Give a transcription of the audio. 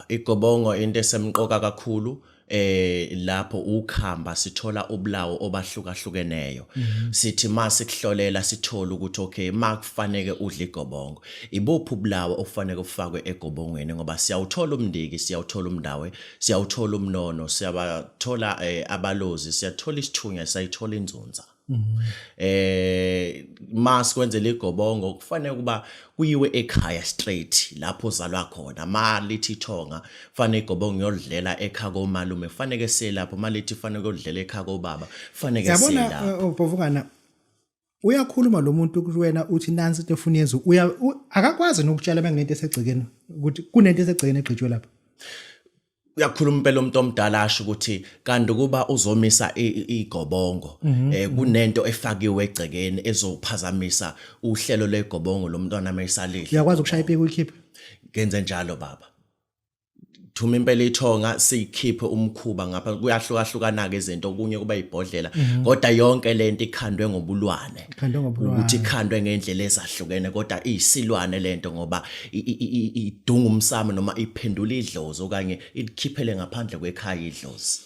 Igobongo into esemqoka kakhulu lapho ukhamba sithola ubulawo obahlukahlukeneyo. Sithi masikuhlolela sithola ukuthi okay, makufanele udle igobongo, ibuphi ubulawo okufanele ufakwe egobongweni, ngoba siyawuthola umndiki, siyawuthola umndawe, siyawuthola umnono, siyabathola abalozi, siyathola isithunya, siyayithola inzunza. Masikwenzela igobongo kufanele kuba kuyiwe ekhaya straight lapho uzalwa khona. Ma lithi ithonga fanele igobongo yolidlela ekhaya komalume, fanele siye lapho. Ma lithi fanele kuyodlela ekhaya kobaba, fanele siye Yabona, lapho. Bhovungana, uyakhuluma lo muntu kuwena, uthi nansi into efuna yenziwe, uya akakwazi nokutshela menginento esegcekeni ukuthi kunento esegcekeni egqitshwe lapha. Uyakhuluma impela umuntu omdala, asho ukuthi kanti kuba uzomisa igobongo kunento efakiwe egcekeni ezophazamisa uhlelo legobongo lomntwana mayisalidla. Uyakwazi ukushaya ipiki uyikhiphe? Ngenze njalo, baba. Thuma impela ithonga, siyikhiphe umkhuba ngapha. Kuyahlukahlukana ke izinto, okunye kuba ibhodlela, kodwa yonke lento ikhandwe ngobulwane. Ikhandwe ngobulwane. Ukuthi ikhandwe ngendlela ezahlukene, kodwa iyisilwane lento, ngoba idunga umsamo noma iphendula idlozi okanye ilikhiphele ngaphandle kwekhaya idlozi.